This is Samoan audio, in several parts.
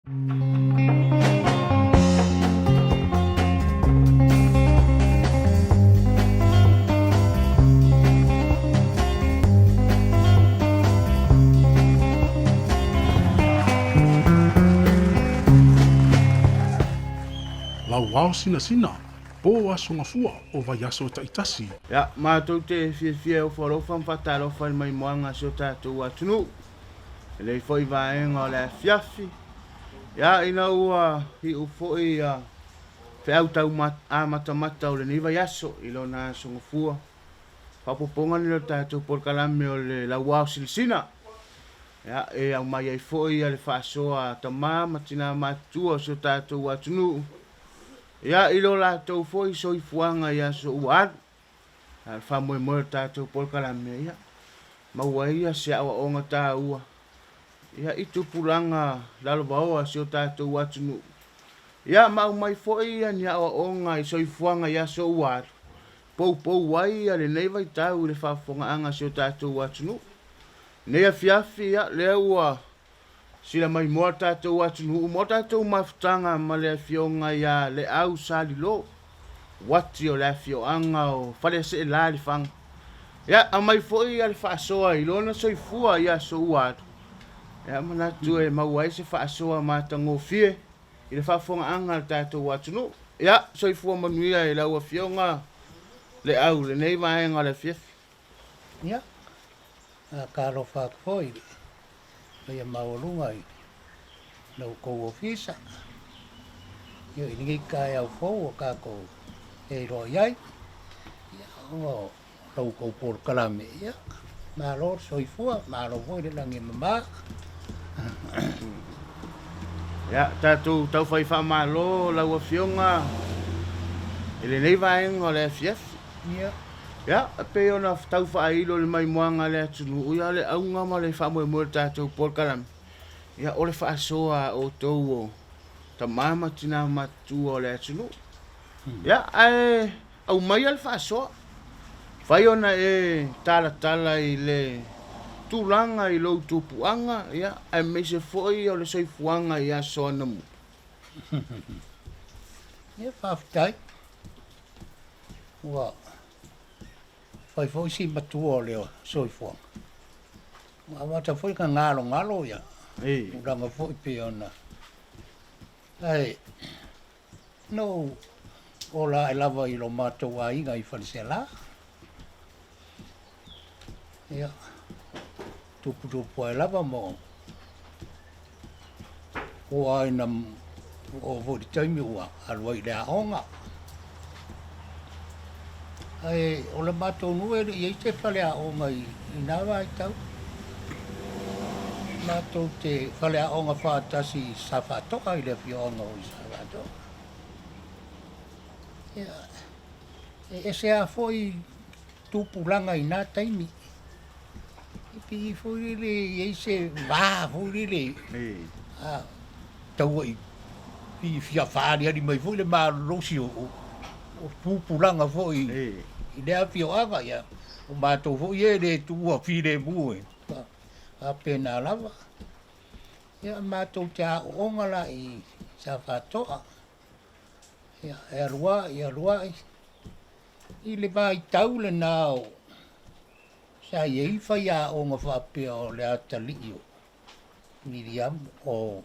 Lauao sinasina, pō aso gafua o vaiaso taitasi. Ia, matou te fiafia e ofo alofa ma faatalofa i le maimoaga a si o tatou atunuu. E lei foi vaega o le afiafi, ia, ina ua iu foi ia feau tau amatamata o lenei vaiaso i lona aso gafua, faaopoopoga lenei o le tatou polokalame o le Lauao Sinasina. Ia, e aumai ai foi ia le faasoa a tama ma tina matutua o si o tatou atunuu, ia, i lo latou foi soifuaga i aso ua alu. A o le faamoemoe o le tatou polokalame, ia, maua ai ia se aoaoga taua, ia, i tupulaga lalovaoa a si o tatou atunuu. Ia, ma aumai foi ia ni aoaoga i soifuaga i aso ua alu, poupou ai ia lenei vaitau i le faafofogaaga a si o tatou atunuu. Nei afiafi, ia, lea ua sila maimoa le tatou atunuu mo tatou mafutaga ma le afioga ia Leau Salilo, Uati o le afioaga o Faleaseela i Lefaga. Ia, aumai foi ia le faasoa i lona soifua i aso ua alu. Ia, manatu e maua ai se faasoa matagofie i le faafofogaaga a le tatou atunuu. Ia, soifua manuia i lau afioga Leau i lenei vaega o le afiafi. Ia, a talofa atu foi i le paia maualuga i la outou ofisa, ia i lenei taeao fou ua tatou feiloai ai, ia, ona o la outou polokalame, ia, malo le soifua, malo foi le lagi e mama. Ia, tatou taufai faamalo lau Afioga i lenei vaega o le afiafi. Ia. Ia, e pei ona tau faailo i le maimoaga a le atunuu, ia le auga ma le faamoemoe o le tatou polokalame, ia o le faasoa a outou o tama ma tina matutua o le atunuu. Ia, ae aumaia le faasoa. Fai ona e talatala i le tulaga i lou tupuaga, ia, aemaise foi o le soifuaga i aso anamua. Ia, faafetai. Ua fai foi si matua o le soifuaga. Ua amata foi ona galogalo ia tulaga foi pei ona ae na ou ola ae lava i lo matou aiga i Faleaseela. Ia, tuputupu ae lava ma oo lava ina oo foi i le taimi ua alu ai i le aoga. Ae o le matou nuu e le i i ai se faleaoga i na vaitau. Matou te faleaoga faatasi i Safaatoa i le afioaga o Safaatoa. Ia, e ese lava foi tupulaga i na taimi. E pei foi lele e i ai se va foi lele a tau ai i fia faaaliali mai foi le malolosi o tupulaga foi i lea afioaga. Ia, o matou foi ia e le tuua filemu e faapena lava. Ia, matou te aooga la i Safaatoa. Ia, e alu ai, alu ai. I le vaitau lena o sa i ai faiaoga faapea o le atalii o Miliamu, o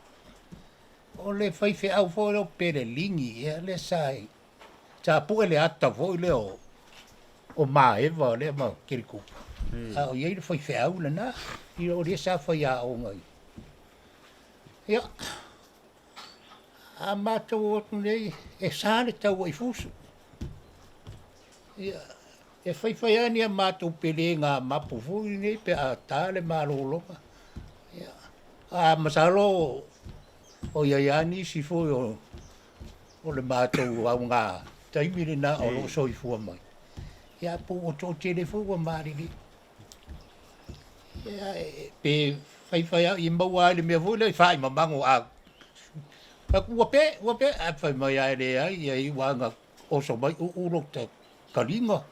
o le faifeau foi lea o Peleligi, ia lea sa sa pue le ata foi lea o o Maeva lea ma Kelikupa, a o i ai le faifeau lena, ia o lea sa faiaoga i. Ia, a matou o atu nei, e sa le taua i fusu. Ia, e faifai lava ni a matou pelega mapu foi nei pe a ta le malologa. Ia, a masalo o i ai lava nisi foi o, o le matou auga taimi lena o lo o soifua mai. Ia, po ua toatele foi ua malilie. Ia, pe faifai lava, ia maua lava i le mea foi lea i faimamago a ua pe, ua pe, ae fai mai lava e leai, ia iu lava ina oso mai uu lota taliga,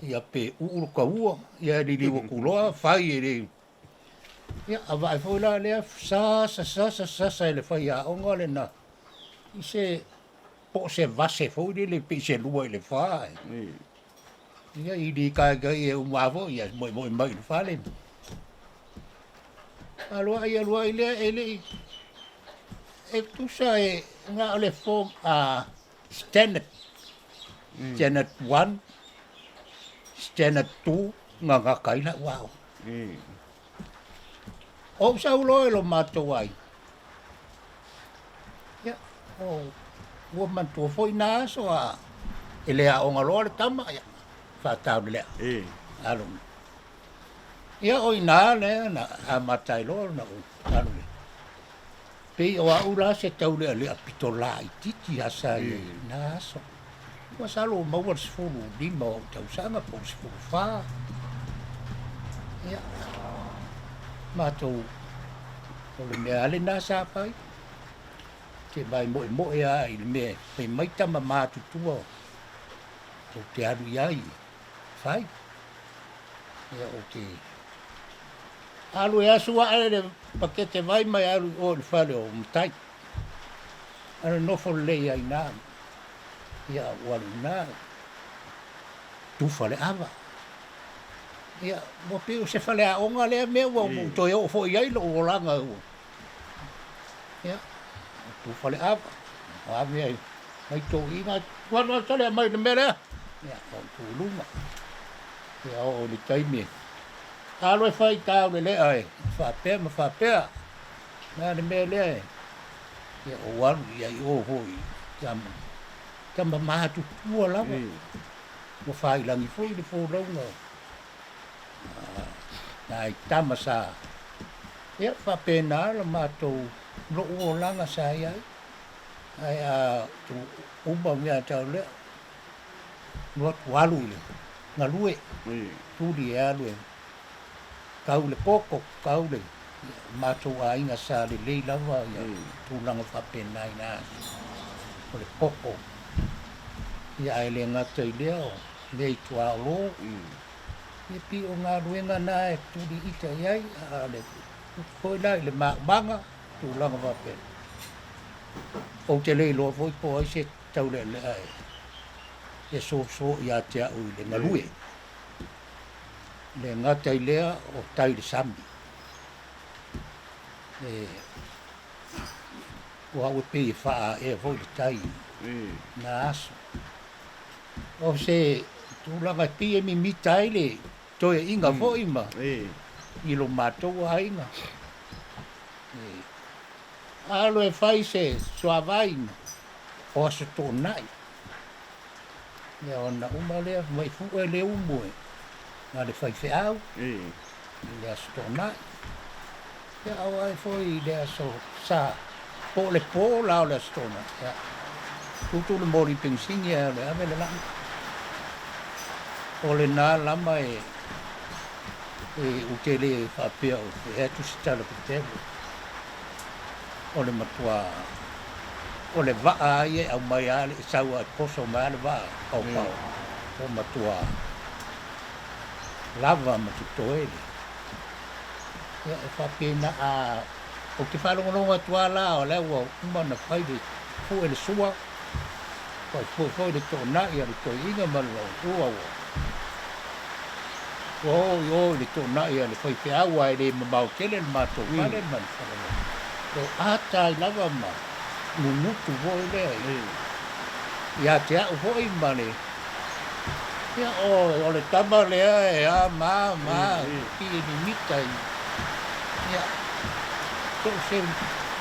ia pe uu lota ua, ia liliu atu loa fai e le. Ia, avae foi la lea sasa sasa sasa e le faiaoga lena i se po o se vase foi lele pei se 2 i le 4. Ia ili kaikai e uma lava foi, ia moemoe mai i le fale. Alu ai alu ai lea e le i e tusa e na o le form standard standard 1 standard 2 na gata ai lau aoga. O ou sau loa i lo matou aiga, ia, o, ua manatua foi na aso a e le aoga loa le tama, ia, faataulelea. Alu. Ia, o i ina lea na amata ai loa ona ou alu i le pei o au la se taulealea pito laitiiti lava sa i ai i na aso. Masalo ua maua le 15 o au tausaga po o le 14. Ia, matou, o le mea lava lena sa fai. Te vaai moemoe lava i le mea e fai mai tama matutua ou te alu i ai e fai. Ia, ou te alu e asu ae le pakete vai ma e alu i o i le fale o Matai. Ana nofo lelei ai i ina. Ia, ua alu i ina, tufa le ava. Ia, ua pei o se faleaoga lea mea ua ou toe oo foi i ai lou olaga ua. Ia, tufa le ava, ave ai mai toeaiina, tuu atu atu sole aumai le mea lea. Ia, ou tu i luga. Ia, oo i le taimi e alu e fai taulelea e faapea ma faapea. O le a le mea lea e ia ou alu i ai o foi tama, tama matutua lava. Ua faiilagi foi le folauga nai tama sa, ia faapena la matou lou olaga sa i ai. Ae a uma mea tau lea, alu atu alu i le galue, tuli e alu e kau le koko, kau le matou aiga sa lelei lava ia tulaga faapena i na aso, o le koko. Ia ae le gata i lea o mea i tuaolo, ia pei o galuega na e tuli ita i ai, a o le upu foi la i le maumaga, tulaga faapena. Ou te le iloa foi po o ai se taulealea e soso ia te au i le galue. Le gata i lea o tai i le sami. E, o au e pei e faaea foi le tai i na aso. O se tulaga e pei e mimita ai le toeaiga foi ma i lo matou aiga. E, alo e fai se suavai o Aso Toonai. Ia ona uma lea mai fue le umu e na le faifeau i le Aso Toonai. Ia au ai foi i le aso sa po o le po la o le Aso Toonai. Ia tutu le moli penisini ae o le ave le lama. O lena lama e e ou te le faapea o e atu se tala tetele. O le matua o le vaa ia e aumai lava e sau lava e poso mai lava le vaa paopao ua matua lava ma totoe le. Ia e faapena a ou te faalogologo atu lava la o la ua uma ona fai le fue le sua, fai fue foi le toonai a le toeaina ma le vaotua ua ua oo i o i le toonai a le faifeau aua e le mamao tele le matou fale ma le fale o ata ai lava ma nunutu foi lea ia te au foi ma le ia o le tama lea e a ma ma pei e mimita i ia so o se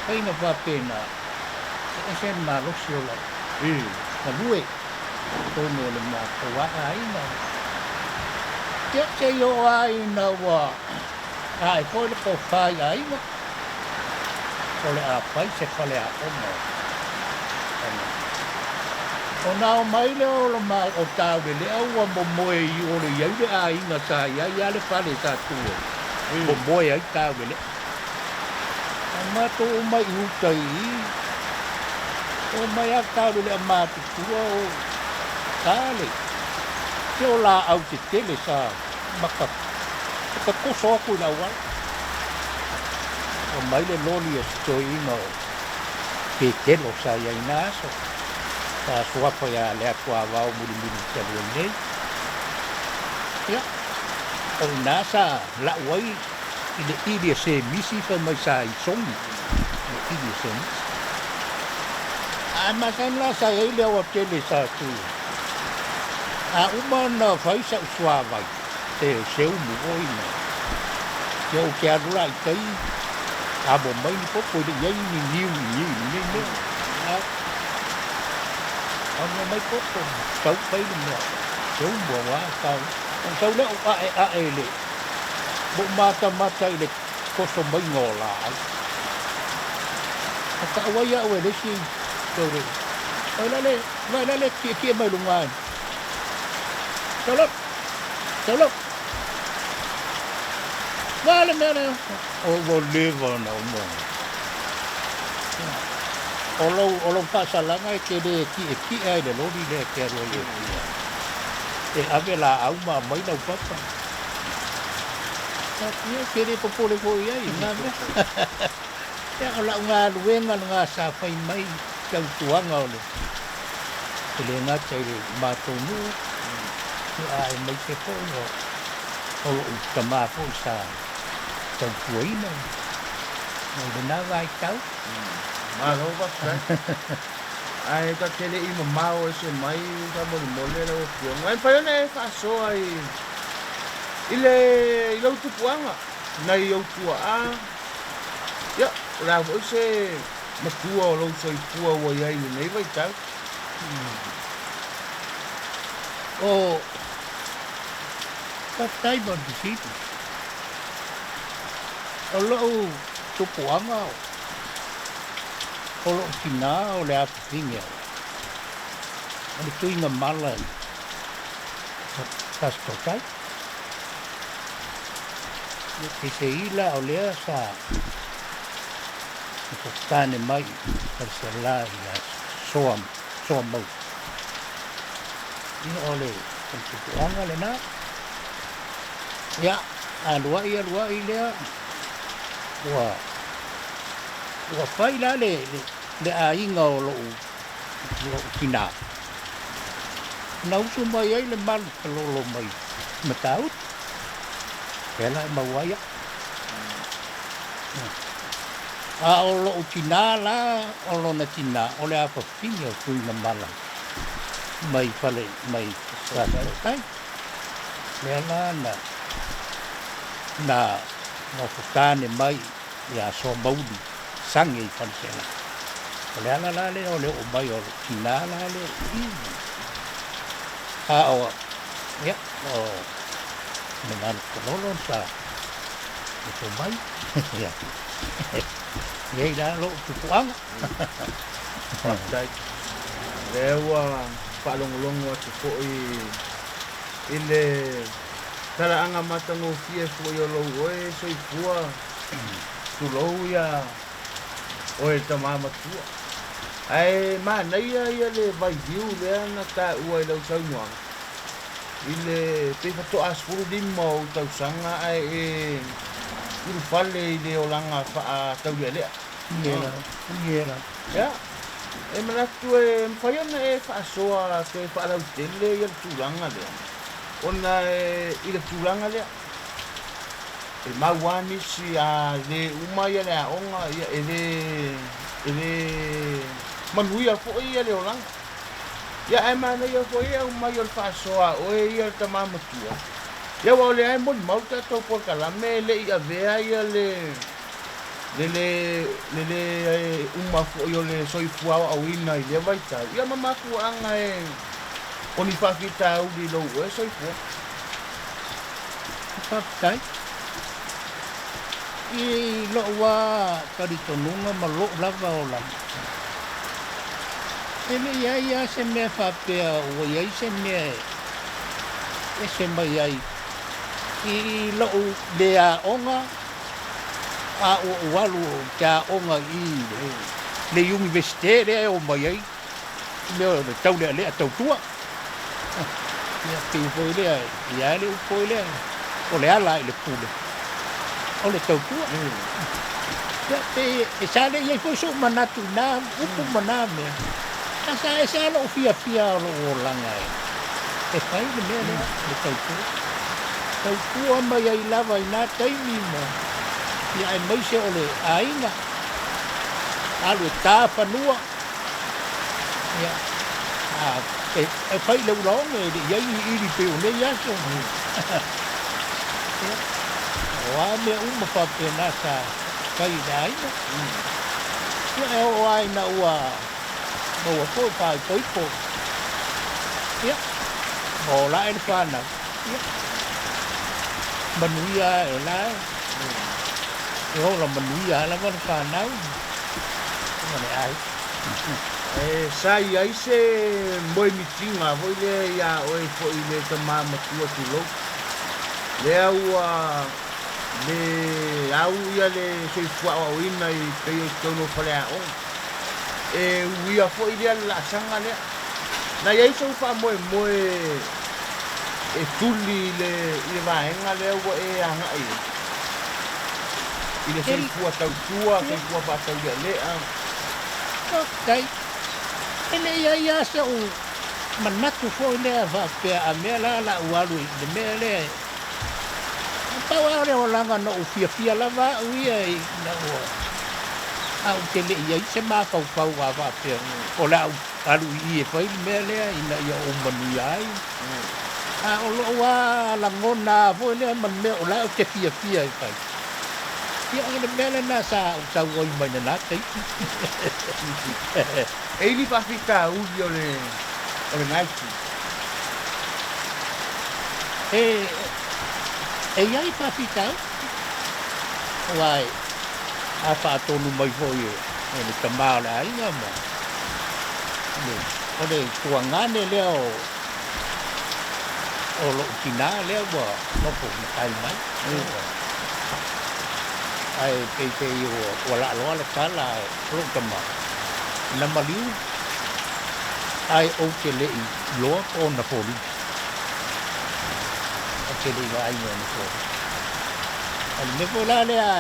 faiga faapena e ese le malosi o lau galue i totonu o le matou aiga. Ia se i oo lava ina ua ae foi le tofa i aiga, o le a fai se faleaoga ona ona ao mai lea o lo ma o Taulelea ua momoe i o le i ai le aiga sa i ai lava le fale sa tu ai, momoe ai Taulelea. Ae matou omai i uta i i, omai lava Taulelea matutua o tale, se o laau tetele sa maka, maka toso atu i le auala. Aumai le loli a si toeaina o Petelo sa i ai i na aso, sa suafa ia Leatuavao Mulimuli talu ai nei. Ia, o i ina sa lau ai i le ʻili a Semisi fai mai sa i Sogi le ʻili a Semisi. Ae masani la sa i ai le aoatele sa tu. A uma ona fai sa'u suavai, se seumu foi ma ia ou te alu la i tai amo mai ni popo e le i ai ni niu i i lenei mea. Amo mai popo tau fai le mea seumu auā sa ou sau lea ou a'ea'e i le ma ou matamata i le toso maiga o laau. Na ta'u ai a'u e le isi tau le vaai la le vaai la le tietie mai luga ae Saulo Saulo Vaai le mea lea o ua leva ona uma. O lou o lou faasalaga e te le tietie lava i le loli lea e te alu ai e fia e ave laau ma aumai lau papa. Ia e te le popole foi i ai i na mea. Ia o lau galuega lena sa fai mai tautuaga o le e le gata i le matou nuu, ia aemaise foi o o lou tama foi sa tautuaina i lena vaitau. Malo faafetai. Ae ta te le i mamao ese mai faamolemole lau Afioga. E mafai ona e faasoa i i le i lou tupuaga nai ou tuaa. Ia, o le a foi se matua o lou soifua ua i ai i lenei vaitau? O faafetai mo le fesili. O lou tupuaga o lou tinā o le afafine o le tuiga mala i Fasitotai. Peiseai la o lea sa tane mai i Faleseala ia Soa Soamauli. Ia o le tupuaga lena. Ia, aluai aluai lea ua ua fai la le le aiga o lou lou tinā. Na usu mai ai le malu kalolo mai Matautu. Lea la e maua ai a'u. A o lo'u tinā la, o lona tinā, o le afafine o Tuigamala mai fale mai Fasitootai. Lea la na na nofotane mai iā Soamauli Sage i Faleseala. O le ala la lea o le oo mai o lou tinā la lea i i. A o, ia, o le malu kalolo sa nofo mai. Ia, i ai la lou tupuaga. Faafetai. Lea ua faalogologo atu foi i le talaaga matagofie foi o lou oe soifua, tulou ia oe le tama matua. Ae manaia ia le vailiu lea na taua i lau saunoaga i le pei faatoa 15 o ou tausaga ae e ulufale i le olaga faataulealea. Ia, ia. Ia, e manatu e mafai ona e faasoa toe faalautele ia le tulaga lea, ona e i le tulaga lea, e mau lava nisi a le uma ia le aoga, ia e le e le manuia foi ia le olaga. Ia ae manaia foi e aumai o le faasoa a oe ia le tama matua. Ia aua o lea e molimau le tatou polokalame e le i avea ia le le le le le uma foi o le soifua aoaoina i lea vaitau, ia ma mafuaaga e o ni faafitauli i lou oe soifua. Faafetai. I lou lava talitonuga ma lou lava olaga, e le i ai lava se mea faapea ua i ai se mea e ese mai ai i lou le aoga a ua ou alu ou te aoga i i le Iunivesite lea e o mai ai mea o le taulealea tautua. Ia pei foi lea, e i ai le upu foi lea, o le ala i le pule, o le tautua. Ia, pe e sa le i ai foi so'u manatu i na upu ma na mea, ae sa ese lava lo'u fiafia o lo'u olaga e e fai le mea lea, le tautua. Tautua mai ai lava i na taimi ma, ia aemaise o le aiga, alu e ta fanua, ia, a, e, e fai i le ulaoge, e le i ai ni ili pei o nei aso. Ia, o a mea uma faapena sa fai i le aiga. Ia, e oo lava ina ua maua foi faaipoipo, ia, ma ola ae le fanau, ia, manuia lava o la e ola manuia lava le fanau ma le aiga. E sa i ai se moemitiga foi lea iā oe foi i le tama matua tulou, lea ua le au ia le soifua aoaoina i pei o i totonu o faleaoga. E uia foi lea le laasaga lea. Na i ai sou faamoemoe e tuli i le i le vaega lea ua e agai i ai, i le soifua tautua, soifua faataulealea? Faafetai. E le i ai lava so'u manatu foi lea faapea a mea la o le a ou alu i le mea lea e pau lava o le olaga na ou fiafia lava au ia ina ua a ou te le i ai se mafaufau a faapea o le a ou alu i i e fai le mea lea ina ia ou manuia ai. A o lou lava lagona foi lea ma le mea o la ou te fiafia e fai. Ia o le mea lena sa ou sau ai mai lena taimi. E i ni faafitauli o le o lena itu? E e i ai faafitauli, aua e a faatonu mai foi e e le tama o le aiga ma le o le tuagane lea o o lo'u tinā lea ua nofo matai mai, ae peiseai ua ua laaloa le tala ae o lo'u tama na maliu ae ou te le i iloa po o ona foliga. Ou te le i vaai i ona foliga. O le mea foi la lea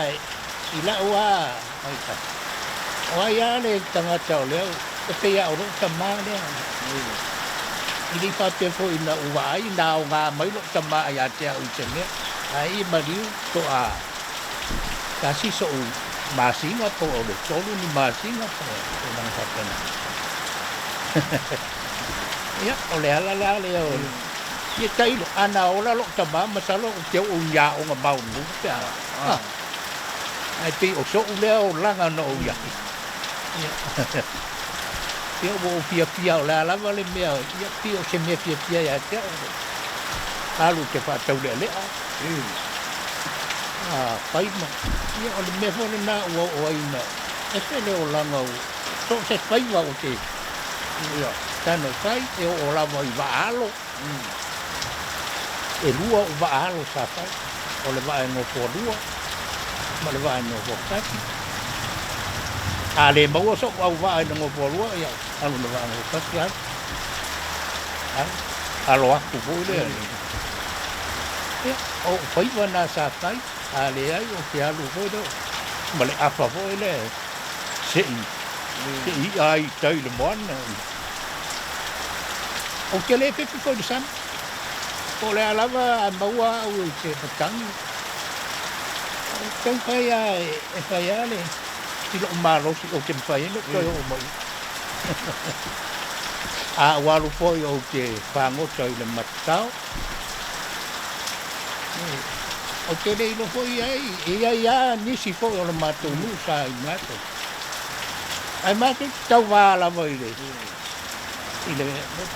i la'u lava matau, o ai lava le tagata o lea e pei lava o lo'u tama lea. E le i faapea foi ina ou vaai ina aoga mai lo'u tama ia te a'u i se mea, ae i maliu to'a tasi so'u masina po o le tolu ni masina po o tulaga faapena. Ia, o le ala la lea o le ia tailo, ana ola lo'u tama masalo ou te oo i aoga maualuluga pe a, ae pei o so'u lea olaga na ou i ai. Ia, ia ua ou fiafia o le a lava le mea, ia pei o se mea fiafia ia te a'u, alu ou te faataule'ale'a, a fai ma, ia o le mea foi lenā ua oo ai ina ese le olaga ua so o se faiva ou te tago e fai, e oo lava i vaaalo. E lua o'u vaaalo sa fai, o le vaa e nofoalua ma le vaa e nofoatasi. A le maua so'u auvaa i le nofoalua, ia alu i le vaa nofoatasi, alu alu alo atu foi lea. Ia o o'u faiva na sa fai, a leai ou te alu foi lea ma le afa foi lea se'i se'i i'a ai i tai i le moana. Ou te le fefe foi i le sami, po o le a lava a maua a'u i se matagi, ou te taumafai lava e fai lava le i lo'u malosi ou te mafai ai ona ou toe oo mai i ai. A ou alu foi ou te fagota i le matatao, ou te le iloa foi i ai, e i ai lava nisi foi o le matou nuu sa i matou, ae matou te tauvā lava i le i le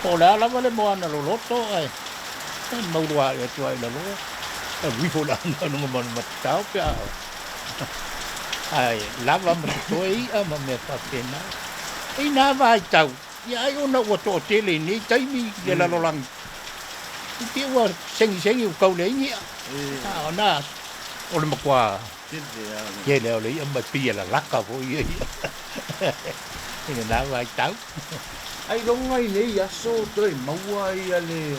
po o le a lava le moana loloto ae maulua'i atu lava i lalo, alu ifo i le anoanoga ma le matatao pe a ae lava ma totoe i'a ma mea faapena. I na vaitau, ia ai ona ua to'atele i nei taimi le lalolagi, i pei ua segisegi ua tau leai ni i'a, a o na aso o le matua tele lava o le i'a ma e pei e lalaka foi ia i'a i lena vaitau. Ailoga i nei aso toe maua ia le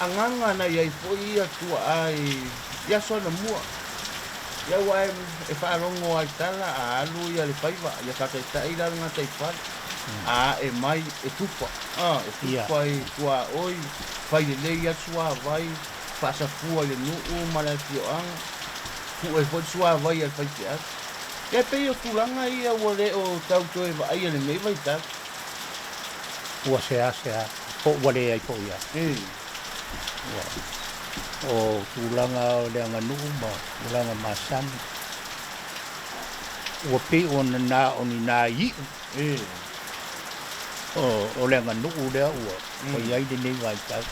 agaga na i ai foi ia tuaa i aso anamua. Ia ua e e faalogo lava i tala a alu ia le faiva, ia faataitai la le gataifale, a ae mai e tufa, a, e tufa i tuaoi, fai lelei lava le suavai, faasafua i le nuu ma le afioaga, pue foi le suavai a le faifeau. Ia e pei o tulaga ia ua le o tau toe vaaia i lenei vaitau. Ua seasea po ua leai foi lava. Ua o tulaga o le aganuu ma tulaga masani ua pei ona na o ni nai iu o le aganuu lea ua i ai lenei vaitau,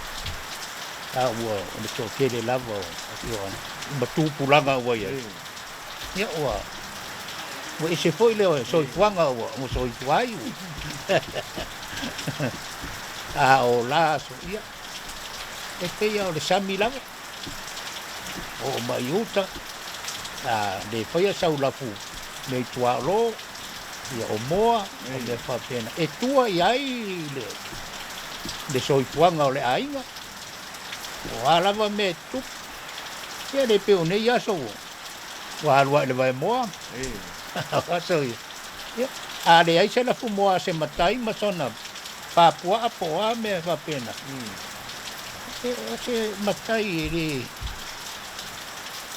a ua o le toatele lava o afioaga ma tupulaga ua i ai, ia ua ua ese foi le soifuaga ua soifua ai. A o la aso, ia, e pei lava o le sami lava, oo mai i uta, a le faia sau lafu mea i tuaolo, ia o moa, o mea faapena, e tua i ai le soifuaga o le aiga, o a lava mea e tutupu. Ia le pei o nei aso ua alu lava i le vaemoa, o aso ia. Ia, a leai se lafumoā a se matai ma sona papuaa po o a mea faapena, o se matai e le,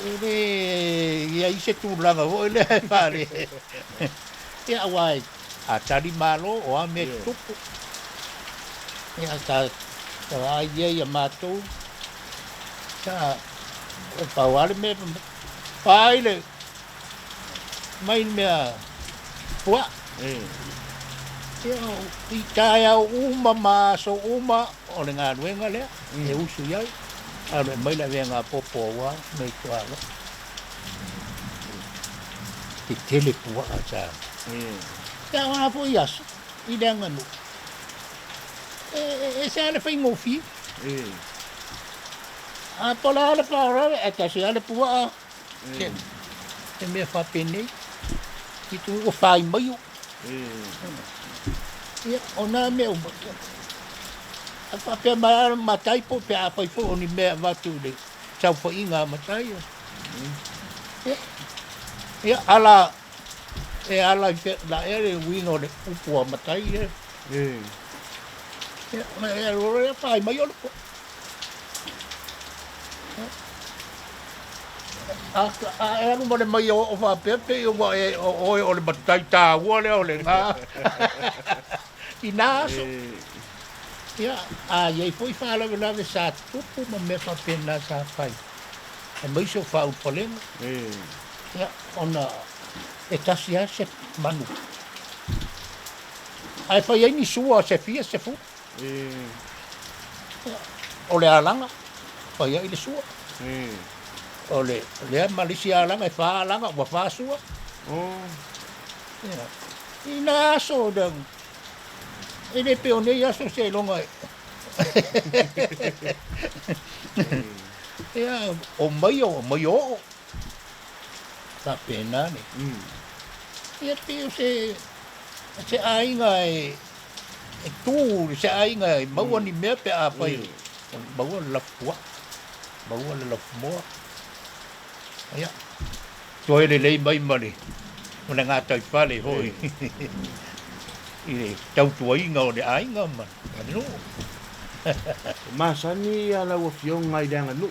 e le i ai se tulaga foi lea e faale. Ia, aua a tali malo o a mea e tutupu. Ia, sa vaai i ai ia matou, sa pau lava le mea, vaai le mai le mea puaa. Ia, i taeao uma ma aso uma o le galuega lea e usu i ai, alu e aumai le avega apopo aua mea i tuaoi. Tetele puaa sa. Ia, o a foi aso i le aganuu, e ese lava le faigofie. A po o le a le faalavelave, ae tasi lava le puaa. Se mea faapenei, i tu ua fai mai o. Ia, o nā mea uma. A faapea mai lava matai po pe afai foi o ni mea e avatu i le saofaiga a matai. Ia, ia ala, e ala i fea, la ea le uiga o le upu a matai lea. Ia, e alu loa fai mai o le po. A e alu ma le mai oo faapea pei ua e o oe o le matai taua lea o lena i na aso. Ia, a i ai foi faalavelave sa tupu ma mea faapena sa fai, aemaise o faaulufalega, ia, ona e tasi lava se manu ae fai ai ni sua se fia sefulu. O le alaga, fai ai le sua. O le lea ma le isi alaga e fa alaga, ua fa sua. Ia, i nā aso, e le pei o nei aso seiloga e. Ia, o maio, o maio oo. Faapena le. Ia pei o se, se aiga e, e tu se aiga e maua ni mea pe afai maua le lafupuaa, maua le lafumoa. Ia, toe lelei mai ma le ma le gataifale foi i le tautuaina o le aiga ma le nuu. E masani lau Afioga i le aganuu.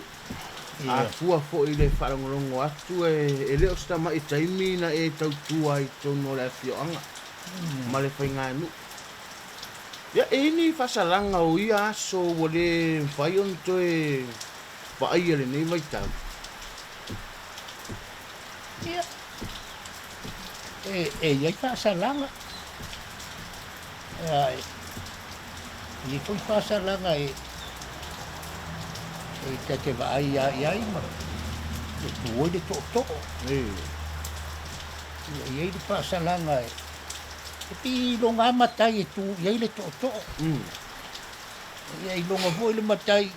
A fua foi i le faalogologo atu e le o se tamai taimi na e tautua ai i totonu o le afioaga ma le faiganuu. Ia, e i ai ni faasalaga o ia aso ua le mafai ona toe vaaia i lenei vaitau? Ia, e i ai faasalaga. E i ai foi faasalaga e ta te vaai lava i ai ma e tu ai le tootoo. E i ai le faasalaga e pei e iloga lava matai e tu i ai le tootoo. Ia iloga foi le matai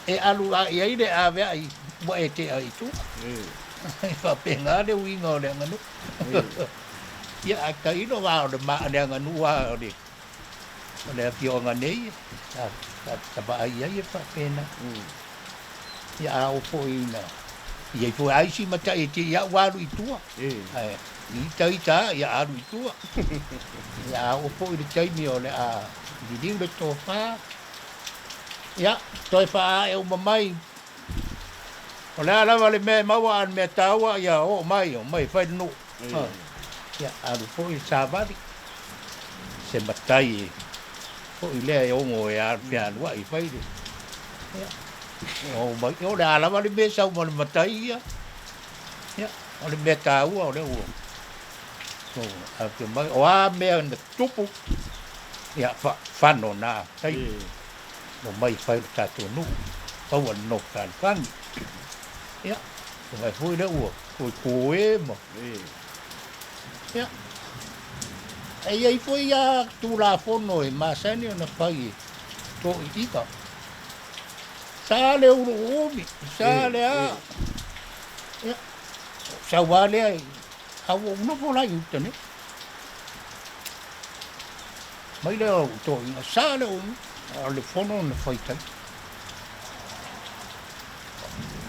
e alu lava i ai le aveai ua e tea i tua. E faapena le uiga o le aganuu. Ia, ae tailo aua o le le aganuu lava o le o le afioaga nei, ta vaai i ai e faapena. Ia, a oo foi ina I ai foi lava isi matai e te i au alu i tua, ae ita ita lava ia alu i tua. Ia a oo foi i le taimi o le a liliu le tofa, ia toe faaae uma mai. O le a lava le mea e maua a o le mea taua ia oo mai, omai e fai le nuu. Ia alu foi le savali, se matai e foi lea e ogo e fealuai e fai le, ia, oo mai, o le a lava le mea e sau ma le matai ia, ia, o le mea taua o lea ua afio mai, o a mea na tutupu, ia, fano na taimi, omai e fai le tatou nuu, maua le nofo fealofani. Ia, vaai foi lea ua toe to e ma, ia, e i ai foi lava Tulafono e masani ona fai e toeaiina. Sa le uluumi, sa le a, ia, sau lava lea, a ua ou nofo la i uta nei. Mai lea o toeaiina, sa le uluumi, a o le fono na fai tai.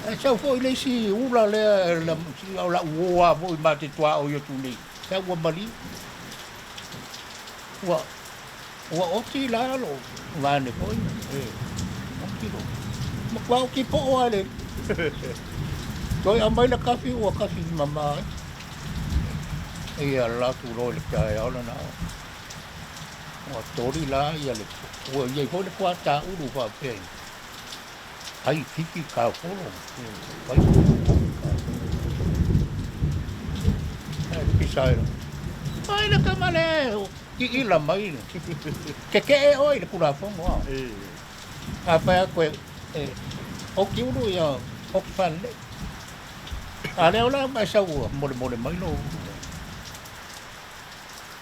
Ae sau foi le isi ula lea, o lau uo lava foi ma te tuaoi atu nei, sau ua maliu. Ua, ua oti la lou vaeane foi, oti lou, matua oti po'o lava le Toe aumai le kafi ua kafi mama ai. Ia alu atu loa i le taeao lena, ua toli la ia le, ua i ai foi le fuata ulu faapea i ai fifi kaufolo, fai ai pisa ai. Ai le tama lea e tiila mai, keke'e oe i le Tulafono a. A fai atu e oti ulu ia oti faalelei. A lea o la ma e sau ua molemole mai lou ulu.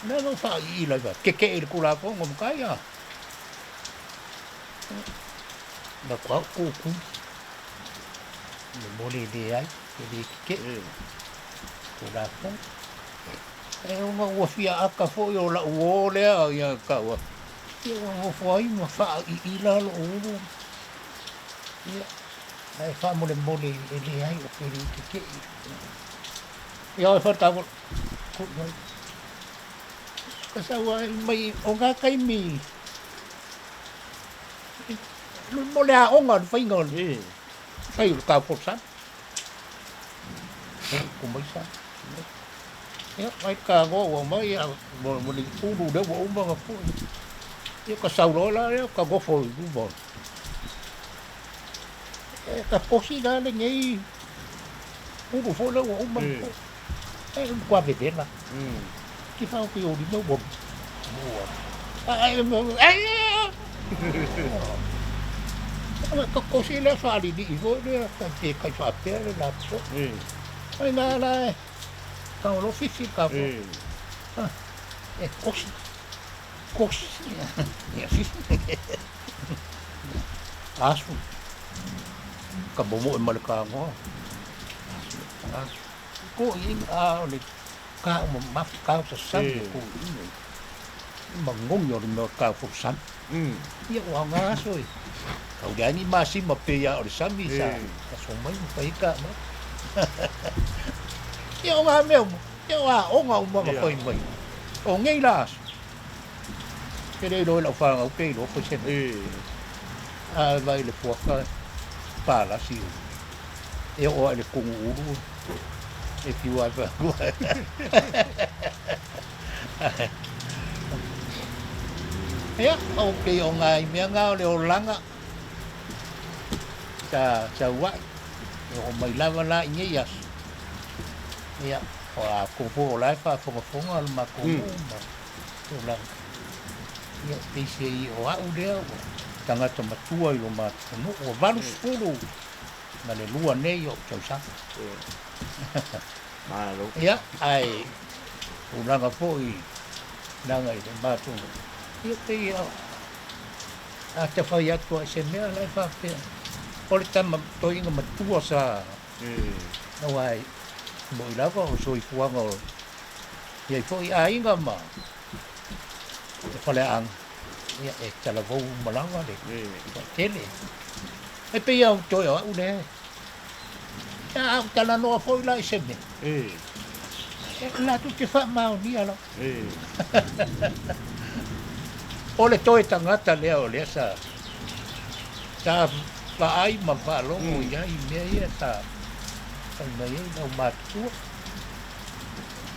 O lea ua faaiila ai keke'e i le Tulafono matai a. Na ku au kukuli. Le mole leai, e le keke'e. Tulafono. E ona ua fia aka foi o lau uō lea ia tau atu. Ia ua nofo ai ma faaiila lou ulu. Ia, ae faamolemole e leai ou te le keke'e. Ia oe foi le taavale, kui mai. Ka sau ai mai o ngā taimi mo le aoga o le faiga o le fai o le taufolasaga. Ku mai sa. Ia, mai ka goa ua mai ia mo mo le ulu lea ua uma ona pue. Ia ka sau loa la lea ka nofo i luma. E ka kosi la lenei ulu foi lea ua uma ona pue. E matua vevela. Ki whao ki o lima ua mua. Ka kosi lea faalilii foi lea ka pe kai faapea le lapo. Ai ngā la e ka o lo fifi ka po. E kosi. Kosi. Ia fifi. Asu. Ka momoe ma le kagoa. Asu. Asu. Ko i a o le ka o mamafa ka o sasami ko i nei. Magogi o le mea o ka o sami. Ia ua ngā aso e. Kau le ani masima pe ia o le sami sa aso mai ma fai ka mai. Ia o ngā mea uma. Ia o aoga uma na fai mai. O nei la aso. Ke le iloa i lau fanau pe iloa foi se mea. A vai le puaka palasi e oo ae i le kugu ulu e fiu ai faalua. Ia, o pei o nai mea na o le olaga sa sau ai, e oo mai lava la i nei aso. Ia, o a kou foi o la e faafogafoga le matou nuu ma tulaga. Ia, peiseai o au lea ua tagata matua i lo matou nuu, ua 82 nei o'u tausaga. Malo. Ia, ae tulaga foi leaga i le matou, ia pei a ta fai atu ai se mea la e faapea, o le tama toeaina matua sa aua e mo'i lava o soifuaga o i ai foi aiga ma le faleaaga, ia e talavou uma lava le toatele. E pei lava toe o au lea. Ia, a ou talanoa foi la i se mea, e latou te faamaonia lava. O le toe tagata lea o lea sa sa vaai ma faalogo i ai i mea ia sa fai mai ai le aumatutua.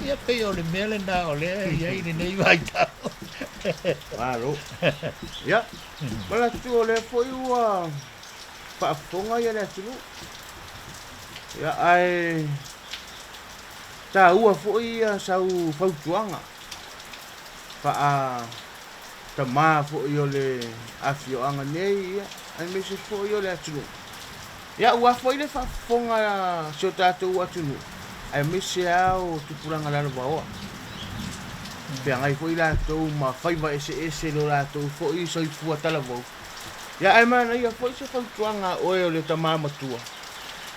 Ia pei o le mea lena o lea e i ai lenei vaitau. Malo. Ia, manatu o lea foi ua faafofoga ia le atunuu. Ia, ae taua foi ia sau fautuaga faa-tama foi o le afioaga nei, ia, aemaise foi o le atunuu. Ia, aua foi le faafofoga a si o tatou atunuu, aemaise lava o tupulaga lalovaoa. Feagai foi latou ma faiva eseese i lo latou foi soifua talavou. Ia, ae manaia foi se fautuaga a oe o le tama matua,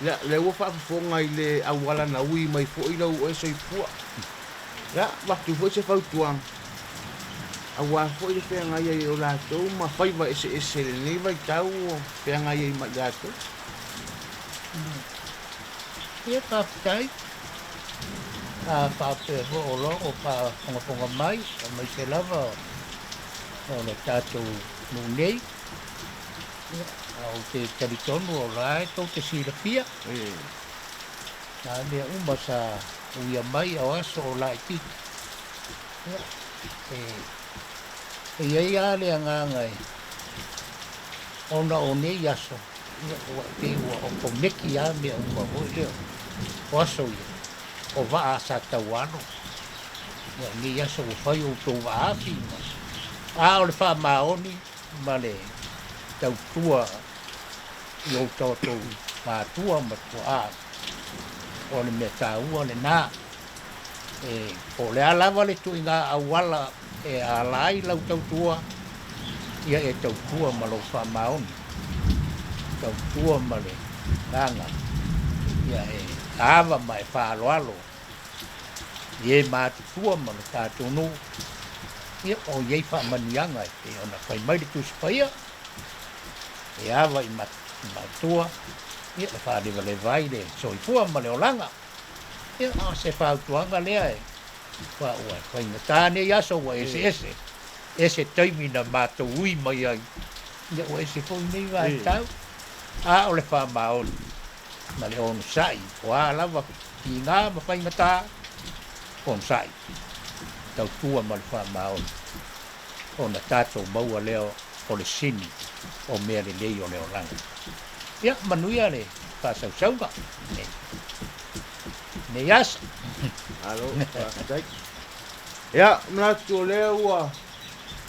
ia, lea ua faafofoga i le auala na ui mai foi lou oe soifua. Ia, avatu foi se fautuaga, aua foi le feagai ai o latou ma faiva eseese i lenei vaitau o feagai ai ma i latou. Ia, faafetai. A faapea foi o lo o faafogafoga mai, aemaise lava o le tatou nuu nei, ia, a ou te talitonu o la e tou te silafia, nā mea uma sa uia mai o aso o laitiiti. Ia, e, e i ai lava le agaga e, ona o nei aso, ia, ua pei ua okomeki lava mea uma foi lea o aso ia, o vaa sa taualo. Ia, o nei aso ua fai outou vaafi ma, a o le faamaoni ma le tautua i o tatou matua ma tuaa, o le mea taua lena. E, po o le a lava le tuiga auala e ala ai lau tautua, ia e tautua ma lou faamaoni, tautua ma le agaga, ia e ava ma e faaaloalo i e matutua ma le tatou nuu, ia o i ai faamanuiaga e pei ona fai mai le Tusi Paia, e ava i matua, ia e faalevaleva ai le soifua ma le olaga. Ia, o se fautuaga lea e ua faigata nei aso ua eseese, ese taimi na matou ui mai ai, ia ua ese foi nei vaitau. A o le faamaoni ma le onosai, o a lava tiga ma faigata, onosai, tautua ma le faamaoni, ona tatou maua lea o le sini o mea lelei o le olaga. Ia, manuia le faasausauga nei aso. Malo, faafetai. Ia, manatu o lea ua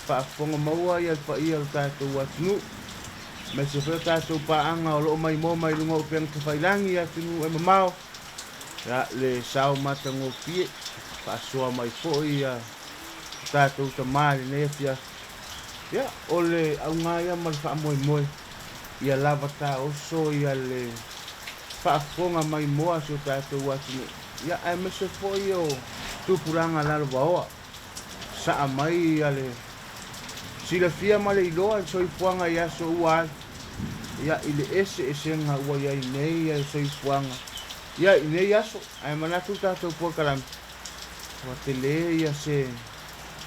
faafofoga maua ia le paia o le tatou atunuu, aemaise foi o tatou paaga o lo o maimoa mai luga o upega tafailagi i atunuu e mamao. Ia, le sao matagofie, faasoa mai foi ia tatou tama i lenei afiafi. Ia, o le auga ia ma le faamoemoe, ia lava taoso ia le faafofoga maimoa a si o tatou atunuu, ia, aemaise foi o tupulaga lalovaoa, saa mai ia le silafia ma le iloa i le soifuaga i aso ua alu, ia, i le eseesega ua i ai nei ia le soifuaga, ia, i nei aso. Ae manatu le tatou polokalame, ua tele ia se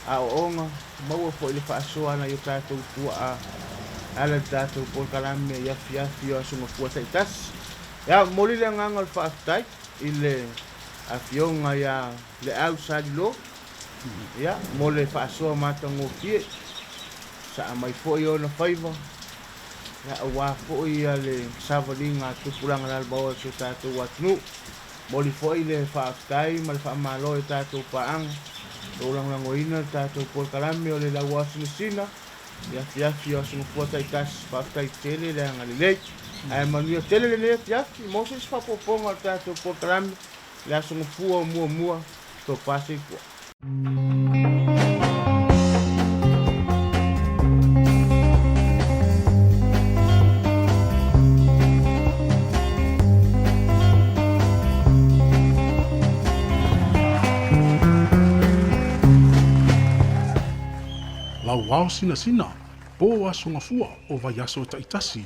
aoaoga, maua foi le faasoa a nai o tatou tuaa e ala i le tatou polokalame i afiafi o Aso Gafua taitasi. Ia, momoli le agaga o le faafetai i le afioga ia Leau Salilo, ia, mo le faasoa matagofie, saa mai foi ona faiva, ia, aua foi ia le savaliga a tupulaga lalovaoa o si o tatou atunuu. Momoli foi le faafetai ma le faamalo i tatou paaga, o lagolagoina le tatou polokalame o le lauasinasina i afiafi o Aso Gafua taitasi. Faafetai tele le agalelei. Ae manuia tele lenei afiafi, mo se isi faaopoopoga o le tatou polokalame le Aso Gafua o muamua, topa soifua. Lauao sinasina, po Aso Gafua o vaiaso taitasi.